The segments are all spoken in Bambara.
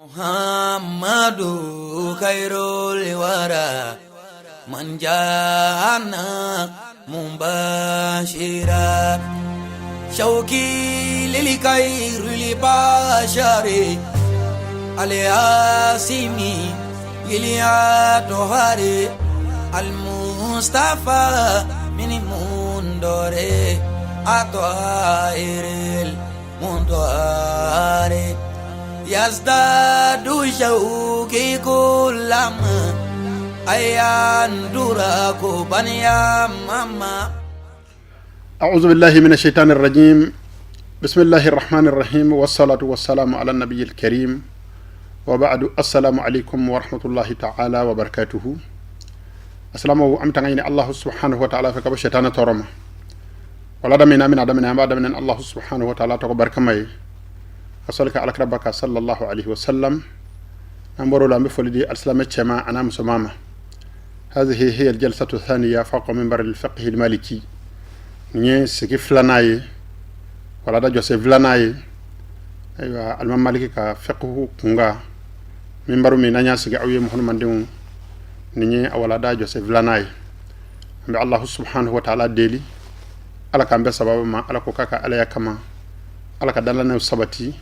محمد خير الورى من جاءنا مبشرا شوقي للخير البشر الياسمي الأطهر المصطفى من مندر أطائر المنطهر يزداد شوقي كلما أيان دراكو بنيا ماما. أعوذ بالله من الشيطان الرجيم. بسم الله الرحمن الرحيم، والصلاة والسلام على النبي الكريم، وبعد، السلام عليكم ورحمة الله تعالى وبركاته. السلام أم تغيني الله سبحانه وتعالى فكب الشيطان ترمى ولا دمنا من عدمنا بعد من الله سبحانه وتعالى تبارك ماي أصلك على ربك صلى الله عليه وسلم. أمبرو لام بفولدي السلام تشما أنا مسمامة. هذه هي الجلسة الثانية فوق منبر الفقه المالكي. Ni sigi filanan ye wala da jɔse filanan ye. Ayiwa, alimami Maliki ka fiqhu kunga minbaru min n'an y'a sigi aw ye muhamadenw, nin ye a walada jɔse filanan ye. An bɛ Allahu subhanahu wa ta'ala deli, Ala k'an bɛɛ sababu ma, Ala ko k'a ka Alaya kama, Ala ka dalanɛw sabati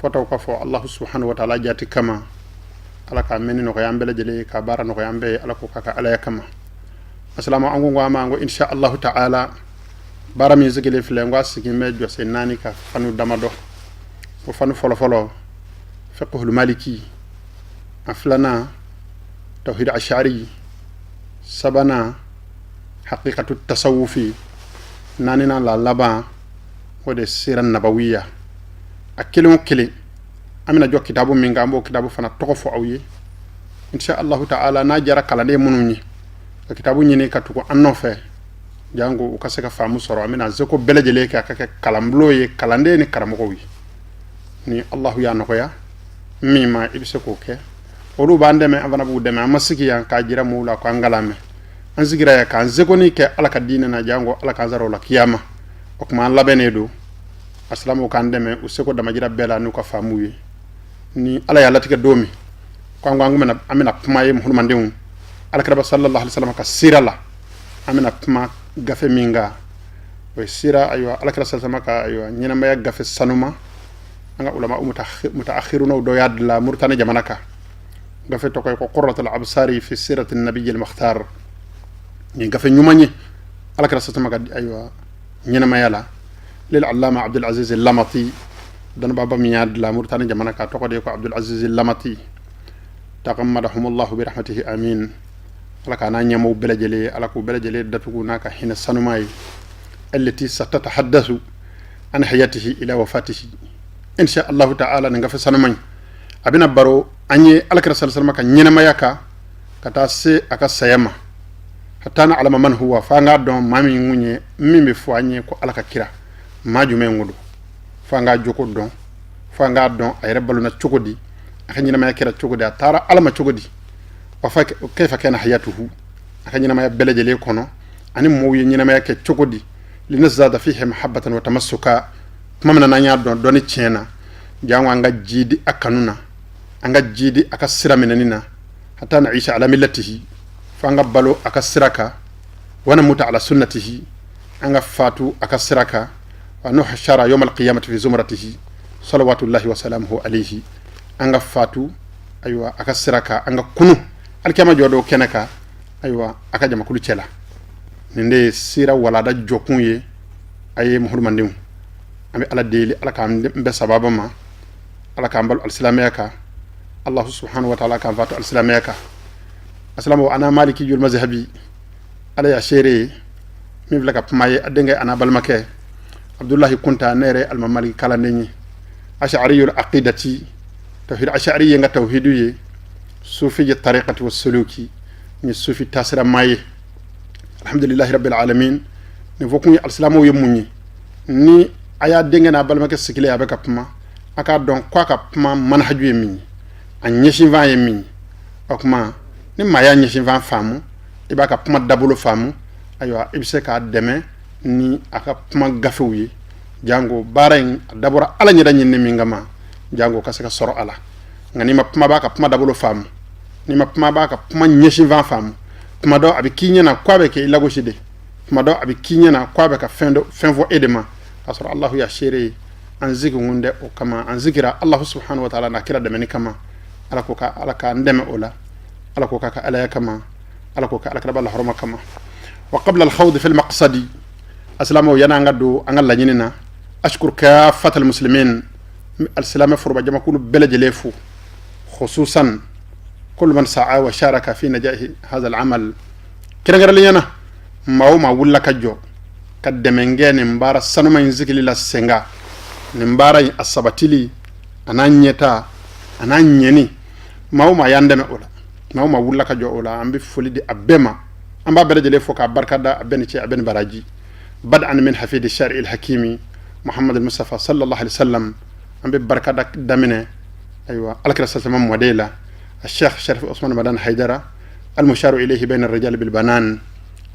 fɔtaw ka fɔ Allahu subhanahu wa ta'ala jati kama. Ala k'a mɛnni nɔgɔya an bɛɛ lajɛlen, ka baara nɔgɔya an bɛɛ ye, Ala ko k'a ka Alaya kama. Asalaamu an ko an ma ko insha Allahu ta'ala, baara min sigilen filɛ, n ko a sigi bɛ jɔsen naani ka fanu damadɔ. O fanu fɔlɔfɔlɔ, fiqhul maliki. A filanan, tawhid ashari. Sabanan, haqiqatu tasawufi. Naaninan la laban, o de sira nabawiya. A kelen o kelen, an bɛna jɔ kitabu min kan, an b'o kitabu fana tɔgɔ fɔ aw ye insha Allahu ta'ala. N'a jara kalanden minnu ye ka kitabu ɲini ka tugu an nɔfɛ, jango u ka se ka faamu sɔrɔ, an bɛna seko bɛɛ lajɛlen kɛ a ka kɛ kalanbulon ye kalanden ni karamɔgɔw ye. Ni Allahu y'a nɔgɔya min ma, i bɛ se k'o kɛ. Olu b'an dɛmɛ, an fana b'u dɛmɛ. An ma sigi yan k'a jira maaw la k'an kalan mɛn, an sigira yan k'an sekoni kɛ Ala ka diinɛ na, jango Ala k'an sara o la kiyama. O tuma, an labɛnnen don. A silamɛw k'an dɛmɛ u seko damajira bɛɛ la n'u ka faamuw ye. Ni Ala y'a latigɛ don min ko an ko an bɛna kuma ye muhamadenw Alakiraba sallallahu alaihi wasallam ka sira la, an bɛna kuma gafe min kan, o ye sira, ayiwa, Alakira sallallahu ka, ayiwa, ɲɛnamaya gafe sanuma. An ka ulama mutaakhirunaw dɔ y'a dilan Mauritanie jamana kan. Gafe tɔgɔ ye ko Qurratul Absari fi sirati nabiy al mukhtar. Nin gafe ɲuman ye Alakira sallallahu ka, ayiwa, ɲɛnamaya la, lil allama Abdul Aziz Lamati. Dɔnnibaba min y'a dilan Mauritanie jamana kan, tɔgɔ de ye ko Abdul Aziz Lamati, taghammadahumullahu bi rahmatihi, amin. Ala k'a n'a ɲɛmaw bɛɛ lajɛlen, Ala k'u bɛɛ lajɛlen datugu n'a ka hinɛ sanuma ye. Allati satatahaddathu an hayatihi ila wafatihi insha Allahu ta'ala. Nin gafe sanuma in, a bɛna baro an ye Alakira sallallahu ka ɲɛnamaya kan ka taa se a ka saya ma, hatta na alama man huwa, fo an k'a dɔn maa min kun ye min bɛ fɔ an ye ko Ala ka kira, maa jumɛn ko don, fo an k'a jogo dɔn, fo an k'a dɔn a yɛrɛ balona cogo di, a ka ɲɛnamaya kɛra cogo di, a taara Ala ma cogo di, wa kayfa kana hayatuhu, a ka ɲɛnamaya bɛɛ lajɛlen kɔnɔ ani mɔgɔw ye ɲɛnamaya kɛ cogo di. Linazada fihi mahabbatan wa tamassuka. Tuma min na n'an y'a dɔn dɔnni tiɲɛ na, jango an ka jidi a kanu na, an ka jidi a ka sira minɛni na, hatta naisha ala millatihi, fo an ka balo a ka sira kan, wa namuta ala sunnatihi, an ka fatu a ka sira kan, wa nuhshara yawm alqiyamati fi zumratihi salawatullahi wa salamuhu alayhi, an ka fatu, ayiwa, a ka sira kan, an ka kunu alikiyama jɔ dɔw kɛnɛ kan, ayiwa, a ka jamakulu cɛ la. Nin de ye sira walada jɔkun ye. A ye muhamadenw, an bɛ Ala deli, Ala k'an bɛɛ sababa ma, Ala k'an balo alisilamɛya kan, Allahu subhanahu wa ta'ala k'an fatu alisilamɛya kan. Asalamu ana Maliki jul mazhabi. Ala ya seere ye min filɛ ka kuma ye, a denkɛ a n'a balimakɛ Abdulahi Kunta. Ne yɛrɛ alimami Maliki kalanden ye, ash'ariyul aqidati, tawhid ash'ari ye n ka tawhidu ye, sufi ye tariqati wa suluki, n ye sufi taasira maa ye. Alhamdulillahi rabbil alamin. Nin fɔ kun ye alisilamɛw ye mun ye? Ni a y'a denkɛ n'a balimakɛ sigilen a bɛ ka kuma, a k'a dɔn ko a ka kuma manhaju ye min ye, a ɲɛsinfan ye min ye. O kuma, ni maa y'a ɲɛsinfan faamu, i b'a ka kuma dabolo faamu, ayiwa, i bɛ se k'a dɛmɛ ni a ka kuma gafew ye, jango baara in a dabɔra Ala ɲɛda ɲinini min kama, jango ka se ka sɔrɔ a la. Nka n'i ma kuma b'a ka kuma dabolo faamu, n'i ma kuma b'a ka kuma ɲɛsinfan faamu, kuma dɔ a bɛ k'i ɲɛna ko a bɛ kɛ i lagosi de, kuma dɔ a bɛ k'i ɲɛna ko a bɛ ka fɛn dɔ fɛn fɔ e de ma, k'a sɔrɔ Alahu y'a seere ye. An siginkun tɛ o kama, an sigira Alahu subhanahu wa taala n'a kira dɛmɛni kama. Ala ko ka Ala k'an dɛmɛ o la, Ala ko k'a ka alaya kama, Ala ko ka alakiraba lahɔrɔma kama. Wa qabla al-khawd fi al-maqsadi, asilamɛw, yan'an ka don an ka laɲini na, ashkur kafat al-muslimin, alisilamɛ foroba jamakulu bɛɛ lajɛlen fo, khususan kullu man sa'a wa sharaka fi najahi hadha al-amal, kɛrɛnkɛrɛnnenya na maa o maa wulila ka jɔ ka dɛmɛ kɛ nin baara sanuma in sigili la sen kan, nin baara in a sabatili, a n'a ɲɛta, a n'a ɲɛni, maa o maa y'an dɛmɛ o la, maa o maa wulila ka jɔ o la, an bɛ foli di a bɛɛ ma. An b'a bɛɛ lajɛlen fo k'a barika da, a bɛɛ ni ce, a bɛɛ ni baraji. Bad'an min hafidi shari il hakimi Muhammad al-Mustafa sallallahu alaihi wasallam, an bɛ barika da daminɛ ayiwa alakira sasama mɔden la, الشيخ شريف عثمان مدان حيدرة المشار إليه بين الرجال بالبنان.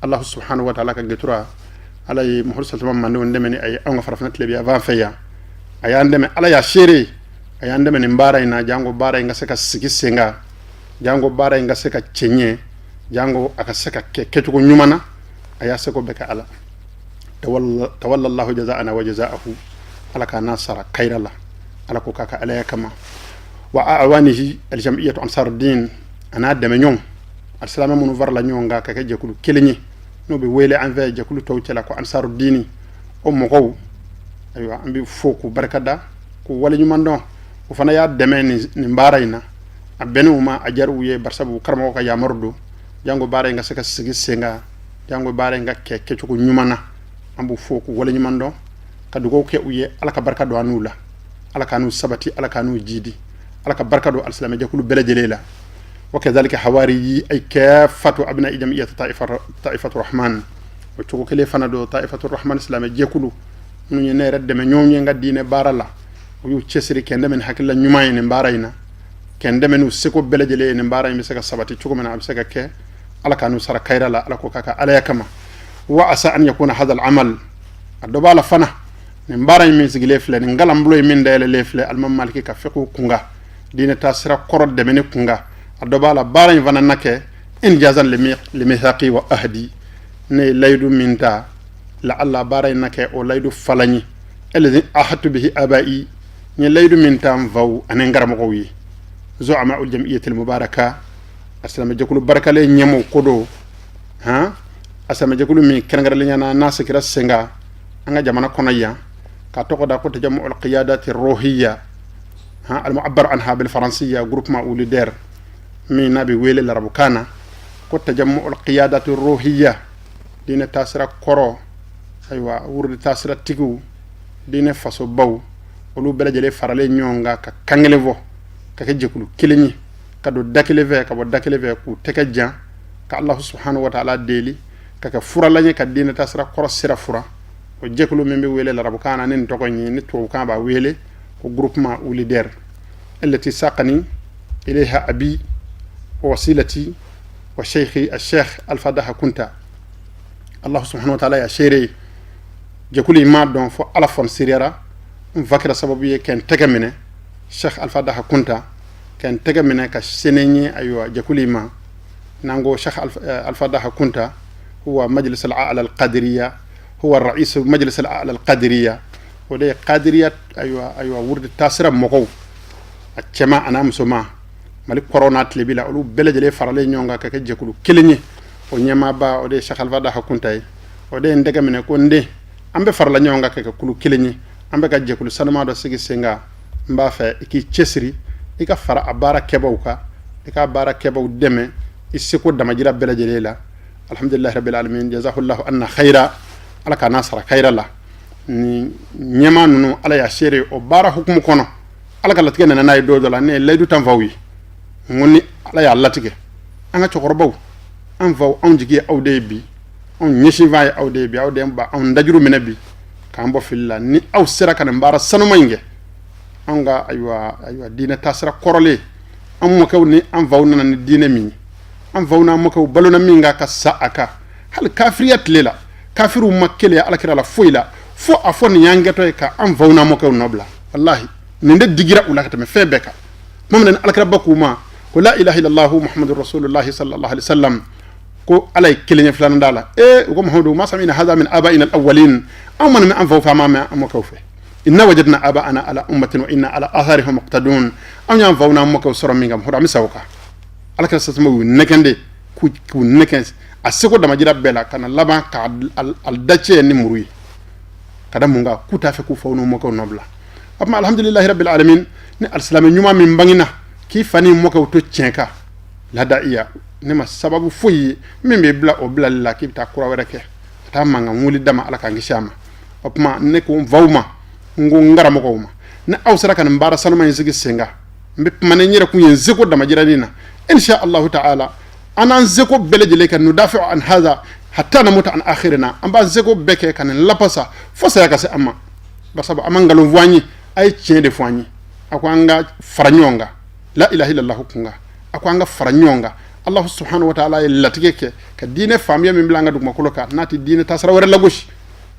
الله سبحانه وتعالى ka getura ala ye Muhammad sallallahu mandenw dɛmɛ ni a ye anw ka farafinna tile bi avant fɛ yan. A y'an dɛmɛ, Ala y'a seere, a y'an dɛmɛ nin baara in na, jango baara in ka se ka sigi sen kan, jango baara in ka se ka cɛɲɛ, jango a ka se ka kɛ kɛcogo ɲuman na. A y'a seko bɛɛ kɛ. Ala tawalla Allahu jazaana wa jazaahu, Ala k'a n'a sara kayira la, Ala ko k'a ka alaya kama. Wa awanihi aljamiyatu ansar din, a n'a dɛmɛɲɔgɔn alisilamɛ minnu farala ɲɔgɔn kan ka kɛ jɛkulu kelen ye, n'o bɛ wele an fɛ jɛkulu tɔw cɛla ko ansaru dini, o mɔgɔw, ayiwa, an bɛ fo k'u barikada, k'u waleɲuman dɔn. O fana y'a dɛmɛ nin baara in na. A bɛnnen u ma, a diyara u ye, barisabu karamɔgɔ ka yamaru don, jango baara in ka se ka sigi sen kan, jango baara in ka kɛ kɛcogo ɲuman na. An b'u fo k'u waleɲuman dɔn, ka dugawu kɛ u ye, Ala ka barika don an n'u la, Ala k'an n'u sabati, Ala k'an n'u jidi, Ala ka barika don alisilamɛjɛkulu bɛɛ lajɛlen la. Wa kadhalika hawariyi ay kafatu abna jamiyati taifatu rahman, o cogo kelen fana don taifatu rahman silamɛjɛkulu minnu ye ne yɛrɛ dɛmɛ ɲɔgɔn ye n ka diinɛ baara la, u y'u cɛsiri kɛ n dɛmɛ ni hakilila ɲuman ye nin baara in na, kɛ n dɛmɛ n'u seko bɛɛ lajɛlen ye nin baara in bɛ se ka sabati cogo min na, a bɛ se ka kɛ. Ala k'an n'u sara kayira la, Ala ko k'a ka alaya kama. Wa asa an yakuna hadha al-amal, a dɔ b'a la fana, nin baara in min sigilen filɛ, nin kalanbulon in min dayɛlɛlen filɛ, alimami Maliki ka fiqhu kunkan, diinɛ taasira kɔrɔ dɛmɛni kunkan, a dɔ b'a la baara in fana na kɛ injazan limithaqi wa ahdi, ne ye layidu min ta la, alla baara in na kɛ o layidu falan ye, alladhi ahadtu bihi abai, n ye layidu min ta n faw ani n karamɔgɔw ye, zu'ama ul jam'iyyati al mubaraka, a silamɛjɛkulu barikalen ɲɛmɔgɔw ko don, han, a silamɛjɛkulu min kɛrɛnkɛrɛnnenya na n'a sigira sen kan an ka jamana kɔnɔ yan, k'a tɔgɔ da ko tajamu al qiyadati ruhiyya, han, al mu'abbar anha bil faransiya groupement ou leader, min n'a bɛ wele larabukan na ko tajamu al qiyadati ruhiyya, diinɛ taasira kɔrɔ, ayiwa, wurudi taasira tigiw, diinɛ fasobaw, olu bɛɛ lajɛlen faralen ɲɔgɔn kan ka kan kelen fɔ, ka kɛ jɛkulu kelen ye, ka don da kelen fɛ, ka bɔ da kelen fɛ, k'u tɛgɛ jan ka Allahu subhanahu wa ta'ala deli, ka kɛ furalan ye ka diinɛ taasira kɔrɔ sira fura. O jɛkulu min bɛ wele larabukan na ni nin tɔgɔ in ye, ni tubabukan b'a wele ko groupement ou leader, allati saqani ilayha abi wa wasilati wa shaykhi al-sheikh Alpha Daha Kunta. Allah subhanahu wa ta'ala ya seere, jɛkulu in m'a dɔn fo Ala fɔn siriyara n fa kɛra sababu ye kɛ n tɛgɛ minɛ, Sheikh Alpha Daha Kunta kɛ n tɛgɛ minɛ ka sene ye. Ayiwa, jɛkulu in ma n'an ko Sheikh Alpha Daha Kunta, huwa majlis al-a'la al-qadiriyya, huwa ra'is majlis al-a'la al-qadiriyya, o de ye qadiriya, ayiwa, wurudi taasira mɔgɔw, a cɛman a n'a musoman, Mali kɔrɔ n'a tilebi la, olu bɛɛ lajɛlen faralen ɲɔgɔn kan ka kɛ jɛkulu kelen ye. O ɲɛmaaba, o de ye Sheikh Alpha Daha Kunta ye. O de ye n tɛgɛ minɛ ko n den, an bɛ farala ɲɔgɔn kan ka kɛ kulu kelen ye, an bɛ ka jɛkulu sanuma dɔ sigi sen kan, n b'a fɛ i k'i cɛsiri, i ka fara a baara kɛbaw kan, i ka baara kɛbaw dɛmɛ i seko damajira bɛɛ lajɛlen la. Alhamdulillahi rabbil alamin, jazahullahu anna khaira, Ala k'a n'a sara kayira la. Ni ɲɛmaa ninnu, Ala y'a seere, o baara hukumu kɔnɔ, Ala ka latigɛ nana n'a ye don dɔ la, ne ye layidu tan faw ye, n ko ni Ala y'a latigɛ, an ka cɛkɔrɔbaw, an faw, anw jigi ye aw de ye bi, anw ɲɛsinfan ye aw de ye bi, aw de ba anw dajuru minɛ bi k'an bɔ fili la, ni aw sera ka nin baara sanuma in kɛ, anw ka, ayiwa, diinɛ taasira kɔrɔlen, an mɔkɛw ni an faw nana ni diinɛ min ye, an faw n'an mɔkɛw balona min kan ka sa a kan, hali kafiriya tile la, kafiriw ma keleya alakira la foyi la fo a fɔ nin y'an kɛtɔ ye ka an faw n'an mɔkɛw nɔ bila. Walahi, nin de digira u la ka tɛmɛ fɛn bɛɛ kan. Tuma min na alakiraba k'u ma ko la ilaha illallah muhammadur rasulullah sallallahu alaihi wasallam, ko ala ye kelen ye, filanan t'a la. Ee, u ko Muhammadu, ma samina hadha min abaina al-awwalin, anw ma nin mɛn an faw fɛ, an m'a mɛn an mɔkɛw fɛ. Inna wajadna aba'ana ala ummatin wa inna ala atharihim muqtadun. Anw y'an faw n'an mɔkɛw sɔrɔ min kan, Muhammadu, an bɛ sa o kan. Alakira sasama y'u nɛgɛn de, k'u nɛgɛn a seko damajira bɛɛ la, ka na laban k'a dacɛ ni muru ye. Ka da mun kan? K'u t'a fɛ k'u faw n'u mɔkɛw nɔ bila. O tuma, alhamdulilahi rabbil alamin, ni alisilamɛ ɲuman min bangena k'i fa ni mɔkɛw to tiɲɛ kan, lada iya ne ma sababu foyi ye min b'i bila o bilali la k'i bɛ taa kura wɛrɛ kɛ ka taa mankan wuli dama. Ala k'an kisi a ma. O tuma, ne ko n faw ma, n ko n karamɔgɔw ma, ni aw sera ka nin baara sanuma in sigi sen kan, n bɛ kuma ni n yɛrɛ kun ye, n seko damajirani na, insha allahu ta'ala, an n'an seko bɛɛ lajɛlen kɛ, nudafi'u an hadha hatta namuta an akhirina, an b'an seko bɛɛ kɛ ka nin lapasa fo saya ka se an ma. Barisa a ma nkalon fɔ an ye, a ye tiɲɛ de fɔ an ye. A ko an ka fara ɲɔgɔn kan la ilaha illallah kun kan, a ko an ka fara ɲɔgɔn kan. Allah subhanahu wa ta'ala ye latigɛ kɛ ka diinɛ faamuya min bila an ka dugumakolo kan, n'a tɛ diinɛ taasira wɛrɛ lagosi,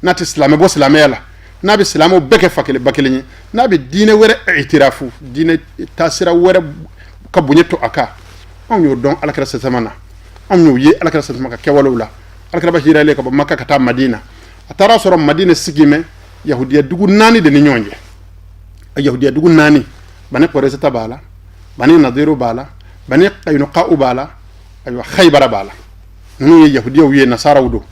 n'a tɛ silamɛ bɔ silamɛya la, n'a bɛ silamɛw bɛɛ kɛ fa kelen ba kelen ye, n'a bɛ diinɛ wɛrɛ itirafu, diinɛ taasira wɛrɛ ka bonya to a kan. Anw y'o dɔn alakira sasama na, anw y'o ye alakira sasama ka kɛwalew la. Alakira ba hiralen ka bɔ Maka ka taa Madina, a taara sɔrɔ Madina sigi mɛ yahudiya dugu naani de ni ɲɔgɔn cɛ. A yahudiya dugu naani, Bani Kɔrɛsita b'a la, Bani Nadiru b'a la, Bani Kayinuka'u b'a la, ayiwa, Haibara b'a la. Ninnu ye yahudiyaw ye, nasaraw don.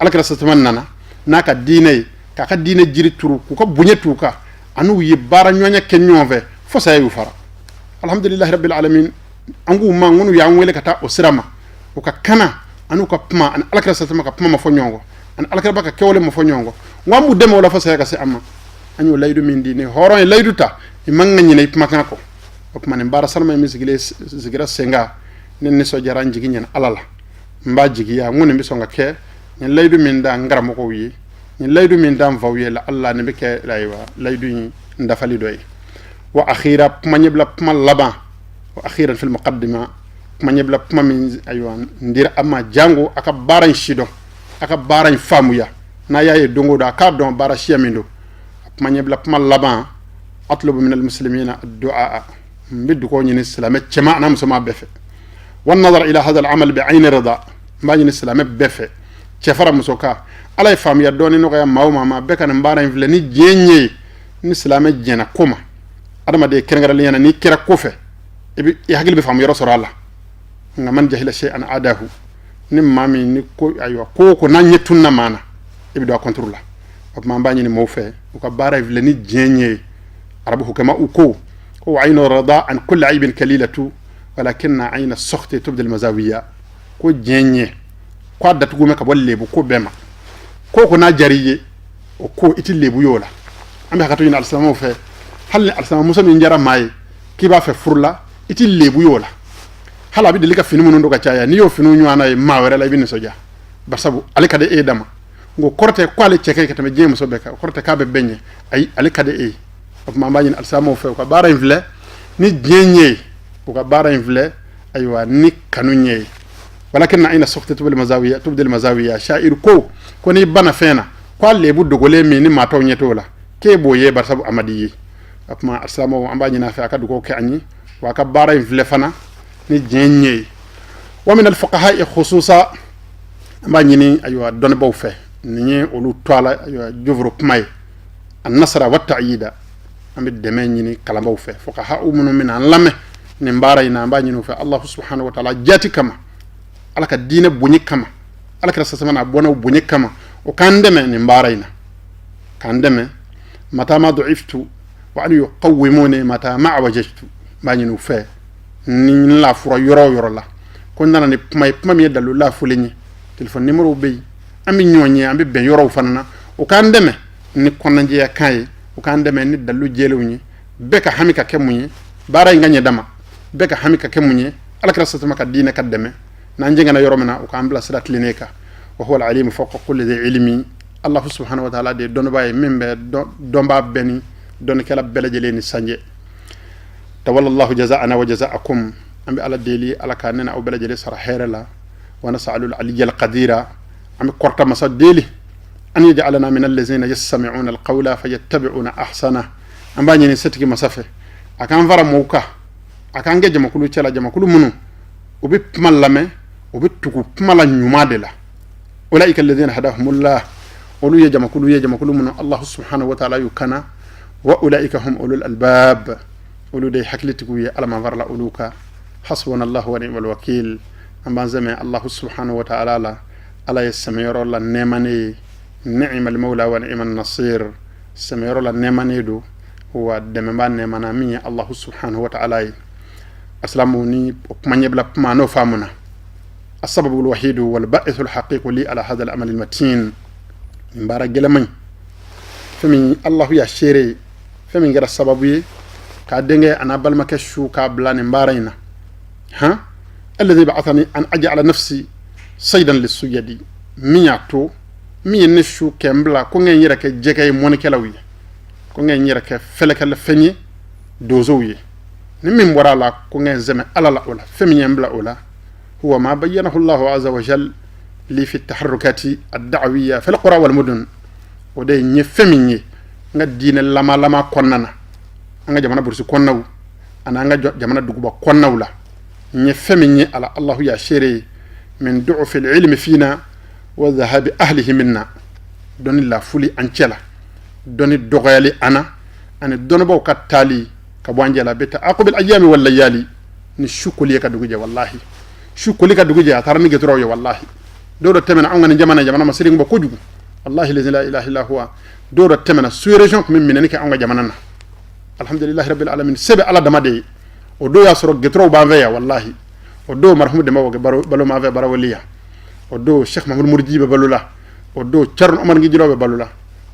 Alakira sasama nana n'a ka diinɛ ye, k'a ka diinɛ jiri turu, k'u ka bonya t'u kan, an'u ye baara ɲɔgɔnya kɛ ɲɔgɔn fɛ fo saya y'u fara. Alhamdulilahi rabbil alamin, an k'u ma minnu y'an wele ka taa o sira ma, u ka kana an'u ka kuma ani alakira sasama ka kuma ma fɔ ɲɔgɔn kɔ, ani alakiraba ka kɛwale ma fɔ ɲɔgɔn kɔ. N ko an b'u dɛmɛ o la fo saya ka se an ma. An y'o layidu min di, ni hɔrɔn ye layidu ta, i man ka ɲinɛ i kumakan kɔ. O tuma, nin baara sanuma min sigilen sigira sen kan, ne nisɔndiyara, n jigi ɲɛna ala la. N b'a jigiya n ko nin bɛ sɔn ka kɛ. Nin layidu min da n karamɔgɔw ye, nin layidu min da n faw ye la, ala nin bɛ kɛ, ayiwa, layidu in dafali dɔ ye. Wa akhira, kuma ɲɛbila kuma laban, wa akhiran fil muqaddima, kuma ɲɛbila kuma min, ayiwa, n dira a ma jango a ka baara in sidɔn, a ka baara in faamuya. N'a y'a ye don o don, a k'a dɔn baara siya min don. Kuma ɲɛbila kuma laban, atlubu min almuslimina addu'a, n bɛ dugawu ɲini silamɛ cɛman n'a musoman bɛɛ fɛ, wan nazar ila hadha al-amal bi ayni rida, n b'a ɲini silamɛ bɛɛ fɛ, cɛ fara muso kan. Ala ye faamuya dɔɔni nɔgɔya maa o maa ma, bɛɛ ka nin baara in filɛ ni diɲɛ ɲɛ ye. Ni silamɛ jɛnna ko ma, adamaden kɛrɛnkɛrɛnnenya na, n'i kɛra ko fɛ, i bɛ i hakili bɛ faamu yɔrɔ sɔrɔ a la. Nka man jahila shay'an adahu, ni maa min ni ko, ayiwa, ko o ko n'a ɲɛ tunna maa na, i bɛ don a contre la. O tuma, an b'a ɲini maaw fɛ, u ka baara in filɛ ni diɲɛ ɲɛ ye. Arabu hukama u ko aynu rida an kulli aibin kalilatu walakinna ayna sukhti tubdi almazawiya, ko diɲɛ ɲɛ ko a datugu mɛ ka bɔ lebu ko bɛɛ ma. Ko ko n'a diyara i ye, o ko i ti lebu y'o la. An bɛ hakɛto ɲini alisilamɛw fɛ. Hali ni alisilamuso min diyara maa ye k'i b'a fɛ furu la, i ti lebu y'o la. Hali a bɛ deli ka fini minnu don ka caya, n'i y'o finiw ɲɔgɔnna ye maa wɛrɛ la, i bɛ nisɔndiya, barisabu ale ka di e dama. Nka o kɔrɔ tɛ ko ale cɛ ka ɲi ka tɛmɛ diɲɛ muso bɛɛ kan, o kɔrɔ tɛ k'a bɛ bɛɛ ɲɛ. Ayi, ale ka di e ye. O tuma, an b'a ɲini alisilamɛw fɛ, u ka baara in filɛ ni diɲɛ ɲɛ ye, u ka baara in filɛ, ayiwa, ni kanu ɲɛ ye. Walakin ayna sukhti tubdil mazawiya, tubdil mazawiya. Sha'ir ko n'i banna fɛn na, ko a lebu dogolen min ni maa tɔw ɲɛ t'o la, k'e b'o ye, barisabu a man di ye. O tuma, alisilamɛw, an b'a ɲini a fɛ a ka dugawu kɛ an ye, wa a ka baara in filɛ fana ni diɲɛ ɲɛ ye. Wa min alfuqaha khususa, an b'a ɲini, ayiwa, dɔnnibaw fɛ, nin ye olu to a la, ayiwa, joforo kuma ye, an nasara wa ta'yida, an bɛ dɛmɛ ɲini kalanbaw fɛ, fuqaha minnu bɛna an lamɛn nin baara in na. An b'a ɲini u fɛ, Allah subhanahu wa ta'ala jati kama, ala ka diinɛ bonya kama, ala kira sasama n'a bɔnnaw bonya kama, o k'an dɛmɛ nin baara in na, k'an dɛmɛ. Mata ma du'iftu wa an yuqawwimuni mata ma awajajtu, n b'a ɲini u fɛ, ni n lafura yɔrɔ o yɔrɔ la, ko n nana ni kuma ye, kuma min ye dalilu lafulen ye, téléphone numéro bɛ yen, an bɛ ɲɔgɔn ye, an bɛ bɛn yɔrɔw fana na, o k'an dɛmɛ ni kɔnɔnajɛya kan ye, o k'an dɛmɛ ni dalilu jɛlenw ye. Bɛɛ ka hami ka kɛ mun ye? Baara in ka ɲɛ dama. Bɛɛ ka hami ka kɛ mun ye? Ala kira sasama ka diinɛ ka dɛmɛ. N'an jɛngɛnna yɔrɔ min na, o k'an bila sira tilennen kan. Wa huwa al-alimu fawqa kulli dhi ilmi, Allah subhanahu wa ta'ala de ye dɔnnibaa ye min bɛ dɔnbaa bɛɛ ni dɔnnikɛla bɛɛ lajɛlen ni sanjɛ. Tawalla Allahu jaza'ana wa jaza'akum, an bɛ ala deli, ala ka ne n'aw bɛɛ lajɛlen sara hɛrɛ la. Wa nas'alu al-aliyya al-qadira, an bɛ kɔrɔta masa deli, an yaj'alana min allazina yastami'una al-qawla fayattabi'una ahsana, an b'a ɲini setigi masa fɛ, a k'an fara mɔgɔw kan. A k'an kɛ jamakulu cɛla, jamakulu minnu u bɛ kuma lamɛn, u bɛ tugu kuma la ɲuman de la. Ulaika alladhina hadahumullah, olu ye jamakulu ye, jamakulu minnu Allah subhanahu wa ta'ala y'u kana. Wa ulaika hum ulul albab, olu de ye hakilitigiw ye. Ala man farala olu kan. Hasbunallahu wa ni'mal wakil. An b'an sɛmɛ Allah subhanahu wa ta'ala la. Ala ye sɛmɛyɔrɔ la nɛɛmanen ye. Ni'mal mawla wa ni'man nasir. Sɛmɛyɔrɔ la nɛɛmanen don, wa dɛmɛba nɛɛmana min ye Allah subhanahu wa ta'ala ye. Asilamu ni o kuma ɲɛbila kuma n'o faamuna. السبب الوحيد والباعث الحقيقي لي على هذا العمل المتين, nin baara gɛlɛman in, fɛn min Allahu y'a seere ye, fɛn min kɛra sababu ye k'a denkɛ a n'a balimakɛ su k'a bila nin baara in na, han, الذي بعثني أن أجعل نفسي صيدا للصياد, min y'a to, min ye ne su kɛ n bila ko n ka n yɛrɛ kɛ jɛgɛ ye mɔnikɛlaw ye, ko n ka n yɛrɛ kɛ fɛlɛkɛlɛ fɛn ye donsow ye, ni min bɔra a la ko n ka n sɛmɛ Ala la o la, fɛn min ye n bila o la, هو ما بينه الله عز وجل لي في التحركات الدعوية في القرى والمدن. O de ye fɛn min ye n ka diinɛ lama lama kɔnɔna na, an ka jamana burusi kɔnɔnaw ani an ka jamana duguba kɔnɔnaw la, n ye fɛn min ye ala Allahu y'a seere ye, من ضعف العلم فينا وذهاب أهله منا, dɔnni lafuli an cɛ la, dɔnni dɔgɔyali an na, ani dɔnnibaw ka taali ka bɔ an cɛ la, بتعاقب الأيام والليالي, ni su koli ye ka dugu jɛ. Wallahi, su koli ka dugu jɛ, a taara ni gɛtɔrɔw ye. Wallahi, dɔw dɔ tɛmɛna anw ka nin jamana ma siri bɔ kojugu. Wallahi la ilaha illa huwa, dɔw dɔ tɛmɛna, sous région tun bɛ minɛni kɛ anw ka jamana na. Alhamdulillahi rabbil alamin, se bɛ Ala dama de ye. O don y'a sɔrɔ gɛtɔrɔw b'an fɛ yan. Wallahi, o don marhum Demba Wage balo m'an fɛ baraweli yan. O don Cheikh Mahamadu Muriji bɛ balo la. O don Thierno Omar Ngijiro bɛ balo la.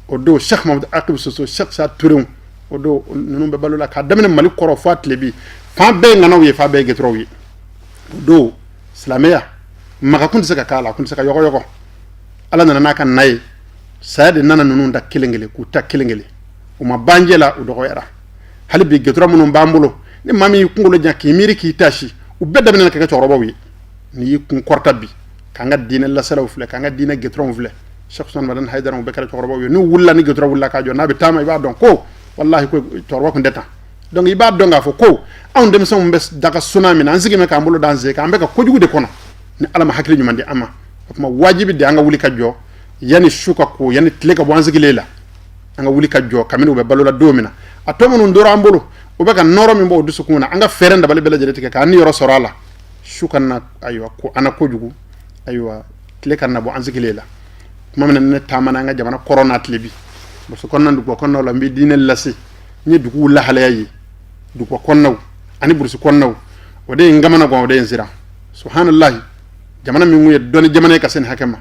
O don Cheikh Mahamadu Akib Soso, Cheikh Sa Tourew, o don ninnu bɛ balo la. K'a daminɛ Mali kɔrɔ fo a tilebi, fan bɛɛ ye ŋanaw ye, fan bɛɛ ye gɛtɔrɔw ye. O don silamɛya maga kun tɛ se ka k'a la, a kun tɛ se ka yɔgɔyɔgɔ. Ala nana n'a ka na ye, saya de nana ninnu da kelen kelen k'u ta kelen kelen. U ma banjɛ la, u dɔgɔyara. Hali bi gɛtɔrɔ minnu b'an bolo, ni maa min y'i kunkolo jan k'i miiri k'i tasi, u bɛɛ daminɛ ka kɛ cɛkɔrɔbaw ye. N'i y'i kun kɔrɔta bi k'an ka diinɛ lasalaw filɛ, k'an ka diinɛ gɛtɔrɔw filɛ, Cheikh Usman Madani Hayidara, u bɛɛ kɛra cɛkɔrɔbaw ye. N'u wulila, ni gɛtɔrɔ wulila k'a jɔ, n'a bɛ taama, i b'a dɔn ko wallahi ko cɛkɔrɔba kun tɛ tan. Donc i b'a dɔn k'a fɔ ko anw denmisɛnw bɛ daga suna min na, an sigi bɛ k'an bolo d'an sen kan, an bɛ ka kojugu de kɔnɔ. Ni Ala ma hakili ɲuman di an ma, o tuma wajibi de an ka wuli ka jɔ yanni su ka ko, yanni tile ka bɔ an sigilen la. An ka wuli ka jɔ kabini u bɛ balo la don min na. A tɔ minnu tora an bolo, u bɛ ka nɔrɔ min bɔ u dusukun na, an ka fɛɛrɛ dabali bɛɛ lajɛlen tigɛ k'an niyɔrɔ sɔrɔ a la. Su ka na, ayiwa, ko an na kojugu, ayiwa, tile ka na bɔ an sigilen la. Tuma min na ne taamana an ka jamana kɔrɔ n'a tile bi, parce que kɔnɔna duguba kɔnɔnaw la, n bɛ diinɛ lase, n ye duguw lahalaya ye, duguba kɔnɔnaw ani burusi kɔnɔnaw, o de ye n kamana gan, o de ye n siran. Subhanallahi, jamana min kun ye dɔnni jamana ye ka se nin hakɛ ma,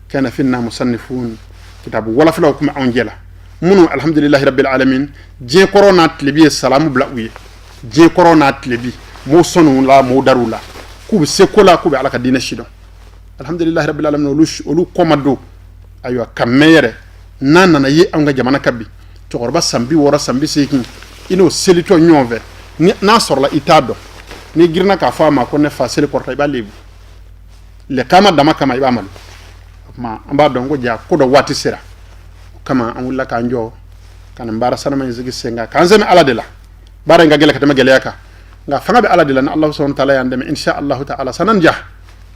كان فينا مصنفون, kitabu walafilaw kun bɛ anw jɛ la, minnu alhamdulillahi rabbil alamin, diɲɛ kɔrɔ n'a tilebi ye salamu bila u ye. Diɲɛ kɔrɔ n'a tilebi, m'o sɔnni la, m'o dar'u la k'u bɛ se ko la, k'u bɛ Ala ka diinɛ sidɔn. Alhamdulillahi rabbil alamin, olu kɔ ma don, ayiwa, ka mɛn yɛrɛ. N'a nana ye anw ka jamana ka bi, cɛkɔrɔba san 60, san 80, i n'o selitɔ ɲɔgɔn fɛ, n'a sɔrɔla i t'a dɔn, n'i girinna k'a fɔ a ma ko ne fa, seli kɔrɔta, i b'a lebu lɛkama dama kama, i b'a malo. O tuma an b'a dɔn ko ja ko dɔ waati sera. O kama an wulila k'an jɔ ka nin baara sanama in sigi sen kan, k'an sɛmɛ Ala de la. Baara in ka gɛlɛ ka tɛmɛ gɛlɛya kan, nka fanga bɛ Ala de la. Ni Ala subhanahu wa ta'ala y'an dɛmɛ, insha Allahu ta'ala sananja,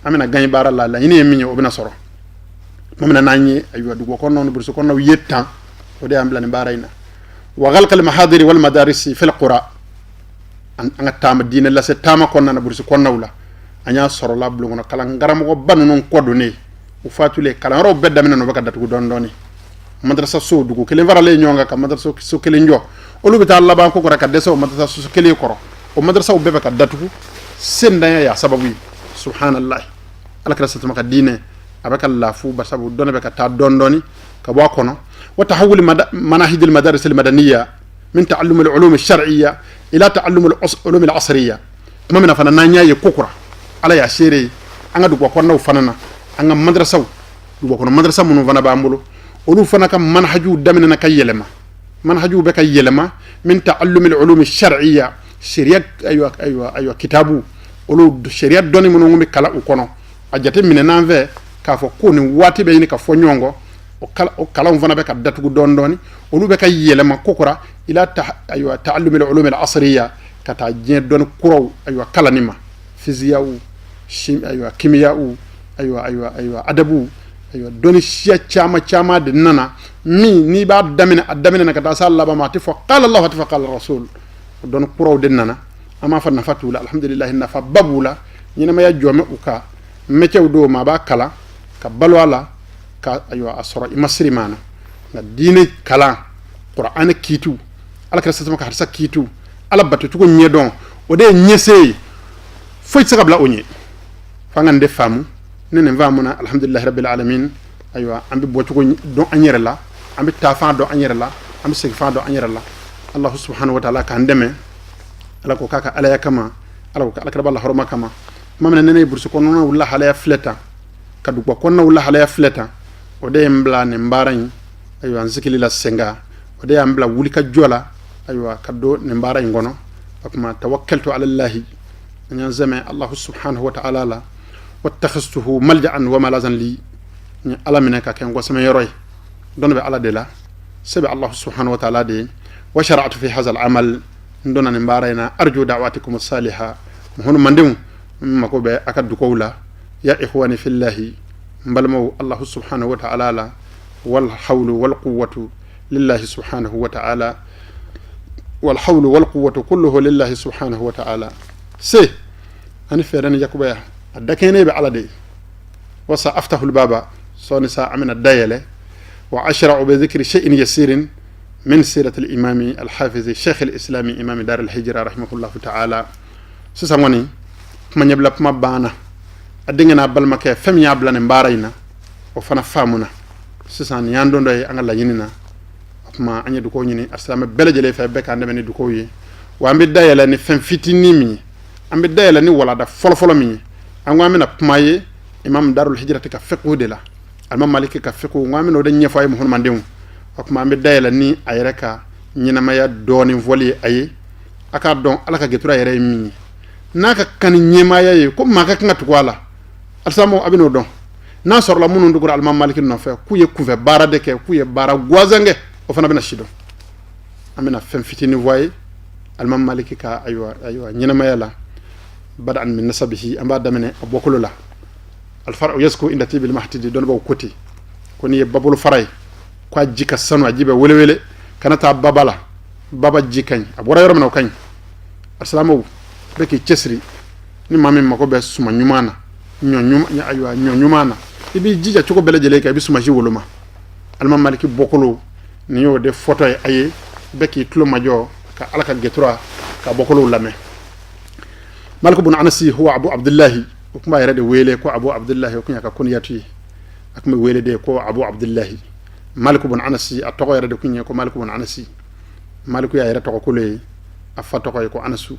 an bɛna gagne baara la. Laɲini ye min ye, o bɛna sɔrɔ tuma min na n'an ye, ayiwa, dugu kɔnɔnaw ni burusi kɔnɔnaw ye tan. O de y'an bila nin baara in na. وغلق المحاضر والمدارس في القرى, an ka taama diinɛ lase taama kɔnɔna na, burusi kɔnɔnaw la, an y'a sɔrɔ la bulon kɔnɔ kalan karamɔgɔba ninnu kɔ donnen, u fatulen, kalanyɔrɔw bɛɛ daminɛ, u bɛ ka datugu dɔɔni dɔɔni. Madrasa so dugu kelen faralen ɲɔgɔn kan ka madrasa so kelen jɔ, olu bɛ taa laban ko kɔrɔ ka dɛsɛ o madrasa so kelen kɔrɔ. O madrasaw bɛɛ bɛ ka datugu, sendanya y'a sababu ye. Subhanallah, Ala kɛra satama ka diinɛ a bɛ ka lafu, basabu dɔnni bɛ ka taa dɔɔni dɔɔni ka bɔ a kɔnɔ. وتحول مناهج المدارس المدنية من تعلم العلوم الشرعية إلى تعلم العلوم العصرية. Tuma min na fana n'an y'a ye ko kura, Ala y'a seere ye, an ka duguba kɔnɔnaw fana na, an ka madrasaw, duguba kɔnɔ madrasa minnu fana b'an bolo, olu fana ka manhajuw daminɛna ka yɛlɛma. Manhajuw bɛ ka yɛlɛma من تعلم العلوم الشرعية, sariya, ayiwa ayiwa ayiwa, kitabu, olu sariya dɔnni minnu bɛ kalan u kɔnɔ, a jate minɛ n'an fɛ k'a fɔ ko nin waati bɛ ɲini ka fɔ ɲɔgɔn kɔ, o kalanw fana bɛ ka datugu dɔɔni dɔɔni. Olu bɛ ka yɛlɛma ko kura إلى ayiwa تعلم العلوم العصرية, Ka taa diɲɛ dɔnni kuraw, ayiwa, kalanni ma, fiziyaw, ayiwa, kimiyaw, ayiwa, adabu, ayiwa, dɔnni siya caman caman de nana min n'i b'a daminɛ a daminɛ na ka taa s'a laban ma, a tɛ fɔ qala Allah, a tɛ fɔ qala Rasul. O dɔnni kuraw de nana. An b'a fɔ nafa t'u la? Alhamdulilahi, nafaba b'u la. Ɲɛnamaya jɔmɛ u ka mɛcɛw dɔw ma, a b'a kalan ka balo a la, ka, ayiwa, a sɔrɔ i ma siri maa na. Nka diinɛ kalan, Kuranɛ kiitiw, Ala kira sasama ka hadisa kiitiw, Ala batocogo ɲɛdɔn, o de ye ɲɛse ye, foyi tɛ se ka bila o ɲɛ. F'an ka nin de faamu. Ni nin faamuna, alhamdulilahi rabbil alamin, ayiwa, an bɛ bɔcogo dɔn an yɛrɛ la, an bɛ taafan dɔn an yɛrɛ la, an bɛ segifan dɔn an yɛrɛ la. Allahu subhanahu wa taala k'an dɛmɛ. Ala ko k'a ka alaya kama, Ala ko ka alakiraba lahɔrɔma kama. Tuma min na ne ye burusi kɔnɔnaw lahalaya filɛ tan, ka duguba kɔnɔnaw lahalaya filɛ tan, o de ye n bila nin baara in, ayiwa, n sigili la sen kan. O de y'an bila wuli ka jɔ la, ayiwa, ka don nin baara in kɔnɔ. O tuma, tawakkaltu ala llahi, an y'an sɛmɛ Allahu subhanahu wa ta'ala la. Wattakhastuhu malja'an wa malazan li, n ye Ala minɛ ka kɛ n kɔsɛmɛ yɔrɔ ye. Dɔnni bɛ Ala de la, se bɛ Allahu subhanahu wa ta'ala de ye. Wa shara'tu fi hadha al-amal, n donna nin baara in na. Arju da'watikum saliha, muhunu mandenw, n mako bɛ a ka dugaw la. Ya ikhwani fillahi, n balimaw Allahu subhanahu wa ta'ala la. Wal hawlu wal quwwatu lillahi subhanahu wa ta'ala, wal hawlu wal quwwatu kulluhu lillahi subhanahu wa ta'ala. Se ani fɛɛrɛ ni yakubaya, a dakɛnɛ bɛ Ala de ye. Wasa aftahul baba, sɔɔni sa an bɛna dayɛlɛ. Wa ashra'u bi dhikri shay'in yasirin min sirati al-imami al-hafiz shaykh al-islami imami dar al-hijra rahimahullahu ta'ala. Sisan kɔni, kuma ɲɛbila kuma banna. A denkɛ n'a balimakɛ, fɛn min y'a bila nin baara in na, o fana faamuna. Sisan nin y'an don dɔ ye an ka laɲini na. O tuma, an ye dugawu ɲini a silamɛ bɛɛ lajɛlen fɛ, bɛɛ k'an dɛmɛ ni dugawu ye. Wa an bɛ dayɛlɛ ni fɛn fitinin min ye, an bɛ dayɛlɛ ni walada fɔlɔfɔlɔ min ye, an ko an bɛna kuma ye imam darul hijrati ka fiqhu de la, alimam Maliki ka fiqhu. N ko an bɛna o de ɲɛfɔ a ye, muhamadenw. O tuma, an bɛ dayɛlɛ ni a yɛrɛ ka ɲɛnamaya dɔɔnin fɔli ye a ye, a k'a dɔn Ala ka getura yɛrɛ ye min ye, n'a ka kan ni ɲɛmaaya ye, ko maa ka kan ka tugu a la. Alisilamɛw, a bɛ n'o dɔn n'a sɔrɔla minnu tugura alimam Maliki nɔfɛ, k'u ye kunfɛ baara de kɛ, k'u ye baara gansan kɛ, o fana bɛna si dɔn. An bɛna fɛn fitinin fɔ a ye alimam Maliki ka, ayiwa, ɲɛnamaya la. Bada'an min nasabihi, an b'a daminɛ a bɔkolo la. Alfaru yasku inda tibil mahtidi, dɔnnibaw ko ten ko n'i ye babolo fara ye ko a ji ka sanu, a ji bɛ welewele, kana taa baba la, baba ji ka ɲi, a bɔra yɔrɔ min na, o ka ɲi. Alisilamɛw, bɛɛ k'i cɛsiri. Ni maa min mako bɛ suma ɲuman na, ɲɔ ɲuman, ayiwa, ɲɔ ɲuman na, i b'i jija cogo bɛɛ lajɛlen kan, i bɛ sumasi woloma. Alimam Maliki bɔkolo nin y'o de fɔtɔ ye a ye. Bɛɛ k'i tulo majɔ ka Ala ka getura ka bɔkolow lamɛn. Malik bun Anasi huwa Abu Abdullahi, o tun b'a yɛrɛ de wele ko Abu Abdullahi, o tun y'a ka kuniyatu ye, a tun bɛ wele de ko Abu Abdullahi. Malik bun Anasi, a tɔgɔ yɛrɛ de tun ye ko Malik bun Anasi. Maliku y'a yɛrɛ tɔgɔ kolo ye, a fa tɔgɔ ye ko Anasu.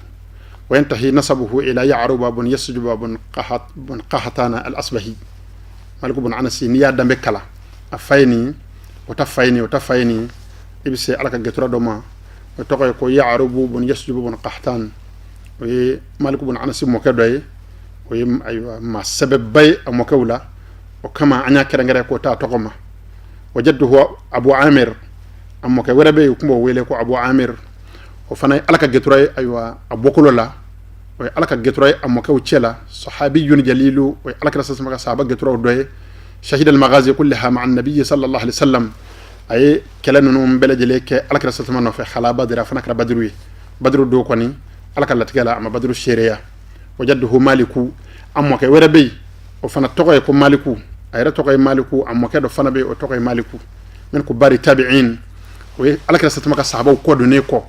Wa yantahi nasabuhu ila Ya'ruba bun Yasjuba bun Qahat bun Qahatana al-Asbahi. Malik bun Anasi, n'i y'a danbe kalan, a fa ye nin, o ta fa ye nin, o ta fa ye nin, i bɛ se Ala ka getura dɔ ma, o tɔgɔ ye ko Ya'rubu bun Yasjuba bun Qahtan. O ye Malik bun Anasi mɔkɛ dɔ ye. O ye, ayiwa, maa sɛbɛba ye a mɔkɛw la, o kama an y'a kɛrɛnkɛrɛn k'o ta tɔgɔ ma. Wa jadduhu Abu Amir, a mɔkɛ wɛrɛ bɛ yen, u tun b'o wele ko Abu Amir, o fana ye Ala ka getura ye, ayiwa, a bɔkolo la. O ye Ala ka getura ye a mɔkɛw cɛ la. Sahabiyun jalilu, o ye Ala kira sasama ka sahaba geturaw dɔ ye. Shahida al-maghazi kullaha ma'a an-nabiy sallallahu alaihi wasallam, a ye kɛlɛ ninnu bɛɛ lajɛlen kɛ Ala kira sasama nɔfɛ. Khala Badr, a fana kɛra Badiru ye. Badiru don kɔni, Ala ka latigɛ la, a ma Badiru seereya. Wa jadduhu Maliku, a mɔkɛ wɛrɛ bɛ yen, o fana tɔgɔ ye ko Maliku. A yɛrɛ tɔgɔ ye Maliku, a mɔkɛ dɔ fana bɛ yen, o tɔgɔ ye Maliku. Min kubari tabi'in, o ye Ala kira satama ka sahabaw kɔ donnen kɔ,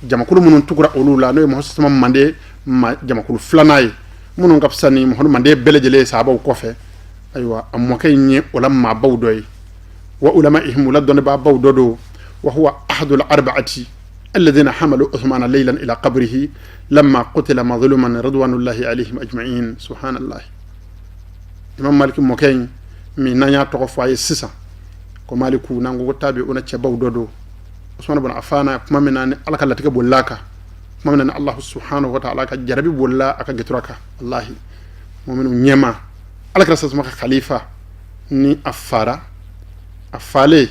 jamakulu minnu tugura olu la, n'o ye Muhamadu satama mande ma jamakulu filanan ye, minnu ka fisa ni Muhamadu mande bɛɛ lajɛlen ye sahabaw kɔfɛ. Ayiwa, a mɔkɛ in ye o la maabaw dɔ ye. Wa ulamaihim, u la dɔnnibaabaw dɔ don. Wa huwa ahadul arba'ati alladhina hamalu Uthmana laylan ila qabrihi lamma qutila mazluman ridwanullahi alayhim ajma'in. Subhanallah, Imam Maliki mɔkɛ in min n'an y'a tɔgɔ fɔ a ye sisan ko Maliku, n'an ko tabi o na cɛbaw dɔ don. Usman ibn Affan, kuma min na ni Ala ka latigɛ bolila kan, kuma min na ni Allah subhanahu wa ta'ala ka jarabi bolila a ka getura kan, wallahi, muminu ɲɛma, Ala kira sasuma ka khalifa ni a fara a falen,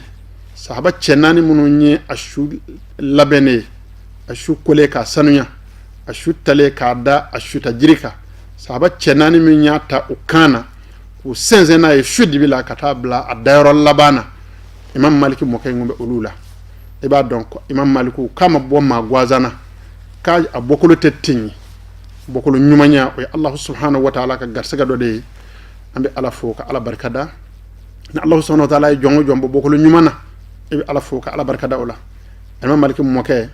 sahaba cɛ naani minnu ye a su labɛnnen ye, a su kolen k'a sanuya. A su talen k'a da a suta jiri kan, sahaba cɛ naani min y'a ta u kan na k'u sɛnsɛn n'a ye su dibi la ka taa bila a dayɔrɔ laban na, Imam Maliki mɔkɛ in bɛ olu la. I b'a dɔn ko Imam Maliku k'a ma bɔ maa gansan na, k'a a bɔkolo tɛ ten ye. Bɔkolo ɲumanya, o ye Alahu subhanahu wa taala ka garisɛgɛ dɔ de ye. An bɛ Ala fo ka Ala barikada. Ni Alahu subhanahu wa taala ye jɔn o jɔn bɔ bɔkolo ɲuman na, i bɛ Ala fo ka Ala barikada o la. Imam Maliki mɔkɛ,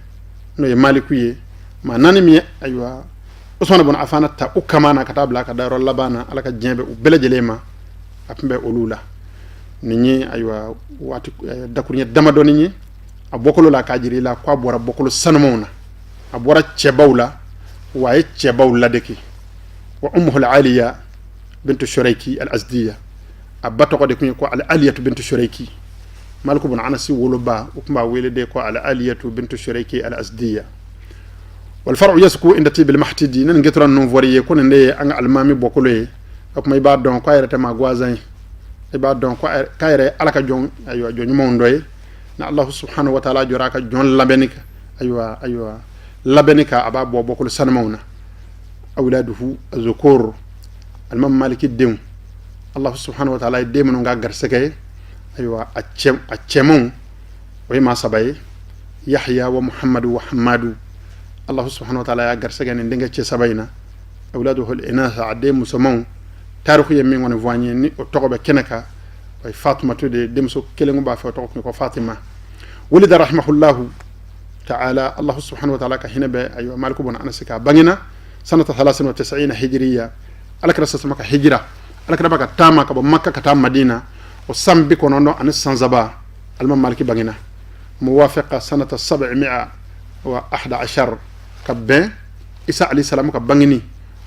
n'o ye Maliku ye, maa naani min ye, ayiwa, Usumana bun Afana ta u kama na ka taa bila a ka dayɔrɔ laban na, Ala ka diɲɛ bɛ u bɛɛ lajɛlen ma, a tun bɛ olu la. Nin ye, ayiwa, waati dakuruɲɛ damadɔni ye a bɔkolo la, k'a jira i la k'a bɔra bɔkolo sanumanw na, a bɔra cɛbaw la, wa a ye cɛbaw ladege. Wa ummuhu al-aliya bintu Shurayki al-Azdiya, a ba tɔgɔ de tun ye ko al-Aliyatu bintu Shurayki. Maliku bun Anasi woloba, u tun b'a wele de ko al-Aliyatu bintu Shurayki al-Azdiya. Wal far'u yasku inda tibil mahtidi. Ne nin getura ninnu fɔr'i ye ko nin de ye an ka alimami bɔkolo ye. O tuma i b'a dɔn ko a yɛrɛ tɛ maa gansan ye, i b'a dɔn ko k'a yɛrɛ Ala ka jɔn, ayiwa, jɔn ɲumanw dɔ ye. Ni Allahu subhanahu wa taala jɔra a ka jɔn labɛnni kan, ayiwa, labɛnni kan, a b'a bɔ bɔkolo sanumanw na. Awladuhu azukur, alimami Maliki denw, Allahu subhanahu wa taala ye den minnu ka garisɛgɛ ye, ayiwa, a cɛmanw, o ye maa saba ye: Yahya wa Muhammadu wa Hamadu. Allahu subhanahu wa taala y'a garisɛgɛ nin denkɛ cɛ saba in na. Awladuhu al-inatha, a den musomanw, tariku ye min kɔni fɔ an ye ni o tɔgɔ bɛ kɛnɛ kan, o ye Fatumatu de ye. Denmuso kelen b'a fɛ, o tɔgɔ tun ye ko Fatima. Wulida rahimahullahu ta'ala, Allahu subhanahu wa ta'ala ka hinɛ bɛ, ayiwa, Maliku bun Anasi k'a bangena sanata 93 hijiriya, Alakira sasama ka hijira, Alakira ba ka taama ka bɔ Makka ka taa Madina, o san 93, alimami Maliki bangena, muwafiqa sanata 711, ka bɛn Isa alayhi salam ka bangeni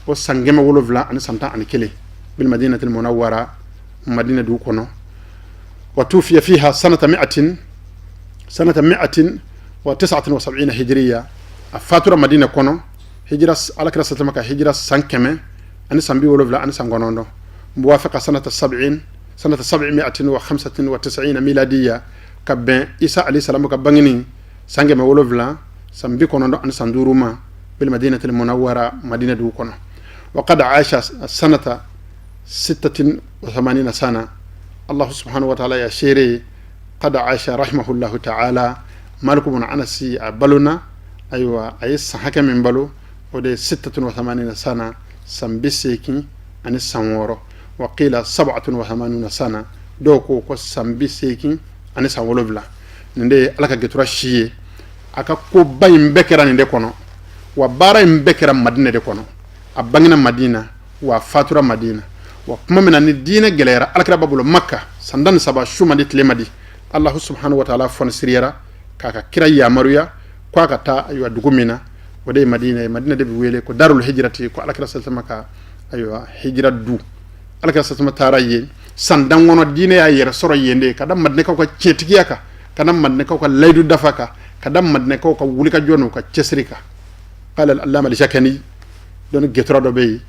o san 711, bil madinatil munawwara, Madina dugu kɔnɔ. Wa tufiya fiha sanata 179 hijiriya, a fatura Madina kɔnɔ hijira, Alakira sasama ka hijira san 179, muwafiqa sanata 795 miladiya, ka bɛn Isa alayhi salam ka bangeni san 795 ma, bil madinatil munawwara, Madina dugu kɔnɔ. Wa qad aasha sanata 86 sana, Allah subhanahu wa ta'ala ya seere. Qad aasha rahimahullahu ta'ala, Maliku bun Anasi a balona, ayiwa, a ye san hakɛ min balo, o de ye 86 sana, san 86, wa qila 87 sana, dɔw ko ko san 87. Nin de ye Ala ka getura si ye. A ka koba in bɛɛ kɛra nin de kɔnɔ, wa baara in bɛɛ kɛra Madina de kɔnɔ. A bangena Madina, wa a fatura Madina. Wa kuma min na ni diinɛ gɛlɛyara Alakira ba bolo Makka san 13, su man di, tile man di, Allahu subhanahu wa ta'ala fɔnisiriyara k'a ka kira yamaruya ko a ka taa, ayiwa, dugu min na, o de ye Madina ye. Madina de bɛ wele ko darul hijrati, ko Alakira sasama ka, ayiwa, hijira du. Alakira sasama taara yen san dan kɔnɔ, diinɛ y'a yɛrɛ sɔrɔ yen de, ka da Madinɛkaw ka tiɲɛtigiya kan, ka da Madinɛkaw ka layidu dafa kan, ka da Madinɛkaw ka wulikajɔ n'u ka cɛsiri kan. Qala al-allama al-Jakani, dɔnni getura dɔ bɛ yen,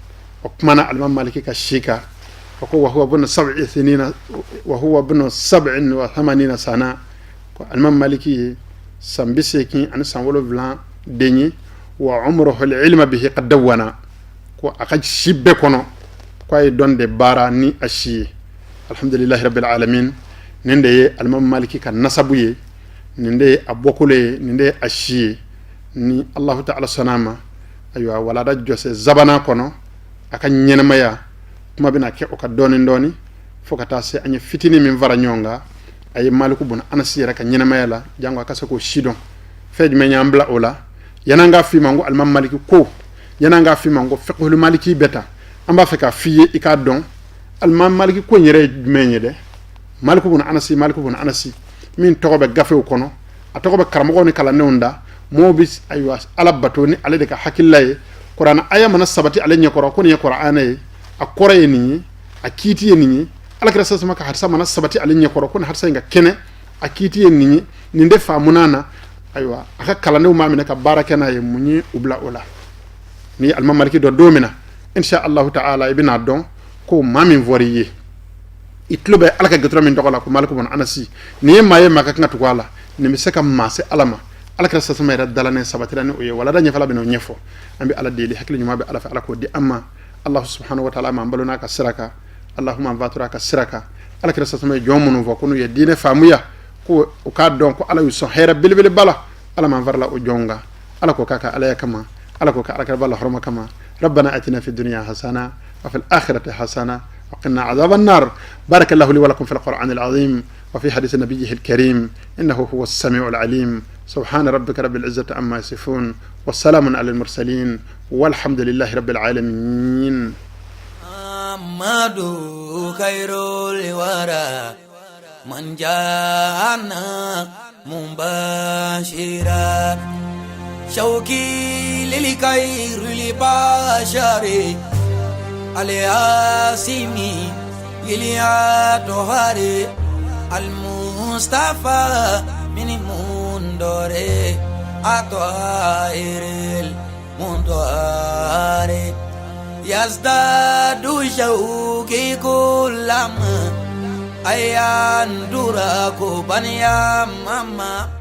o kumana alimami Maliki ka si kan, o ko wa huwa bnu sab'i sinina wa huwa bnu sab'in wa thamanina sana, ko alimami Maliki ye san 87 den ye. Wa umruhu al-ilma bihi qad dawwana, ko a ka si bɛɛ kɔnɔ, ko a ye dɔn de baara ni a si ye. Alhamdulillahi rabbil alamin. Nin de ye alimami Maliki ka nasabu ye, nin de ye a bɔkolo ye, nin de ye a si ye. Ni Allahu ta'ala sɔnna a ma, ayiwa, walada jɔsɛ zabana kɔnɔ, a ka ɲɛnamaya kuma bɛna kɛ o ka dɔɔni dɔɔni, fo ka taa se an ye fitinin min fara ɲɔgɔn kan a ye Maliku bun Anasi yɛrɛ ka ɲɛnamaya la, jango a ka se k'o si dɔn. Fɛn jumɛn y'an bila o la? Yan'an k'a f'i ma ko alimami Maliki ko, yan'an k'a f'i ma ko fiqhul maliki bɛ tan, an b'a fɛ k'a f'i ye i k'a dɔn alimami Maliki ko in yɛrɛ ye jumɛn ye dɛ. Maliku bun Anasi, Maliku bun Anasi min tɔgɔ bɛ gafew kɔnɔ, a tɔgɔ bɛ karamɔgɔw ni kalandenw da, mɔgɔw bɛ, ayiwa, Ala bato ni ale de ka hakilila ye. Kuranɛ aya mana sabati ale ɲɛkɔrɔ ko nin ye kuranɛ ye, a kɔrɔ ye nin ye, a kiiti ye nin ye. Alakira sasama ka hadisa mana sabati ale ɲɛkɔrɔ ko nin hadisa in ka kɛnɛ, a kiiti ye nin ye, nin de faamuna na. Ayiwa, a ka kalandenw b'a minɛ ka baara kɛ n'a ye. Mun ye u bila o la? Ni ye alimami Maliki dɔn don min na, insha Allahu ta'ala, i bɛna dɔn ko maa min fɔra i ye, i tulo bɛ Ala ka gɛtɔrɔ min tɔgɔ la ko Maliku bun Anasi, nin ye maa ye, maa ka kan ka tugu a la, nin bɛ se ka maa se Ala ma. Alakira sasama yɛrɛ dalanen sabatira ni o ye. Walada ɲɛfɛla bɛn'o ɲɛfɔ. An bɛ Ala deli, hakili ɲuman bɛ Ala fɛ, Ala k'o di an ma. Allah subhanahu wa ta'ala, m'an balo n'a ka sira kan, Allahumma an fatura ka sira kan. Alakira sasama ye jɔn minnu fɔ ko n'u ye diinɛ faamuya, ko u k'a dɔn ko Ala y'u sɔn hɛrɛ belebeleba la, Ala m'an farala o jɔnw kan. Ala k'o k'a ka Alaya kama, Ala k'o kɛ alakira la hɔrɔma kama. ربنا اتنا في الدنيا حسنه وفي الاخره حسنه وقنا عذاب النار. بارك الله لي ولكم في القرآن العظيم وفي حديث نبيه الكريم، إنه هو السميع العليم. سبحان ربك رب العزة عما يصفون، والسلام على المرسلين، والحمد لله رب العالمين. محمد خير الورى من جاءنا مبشرا، شوقي للخير البشر الياسمي الأطهار المصطفى من مندور أطائر المنطار، يزداد شوقي كلما أيان دراكو بنيا ماما.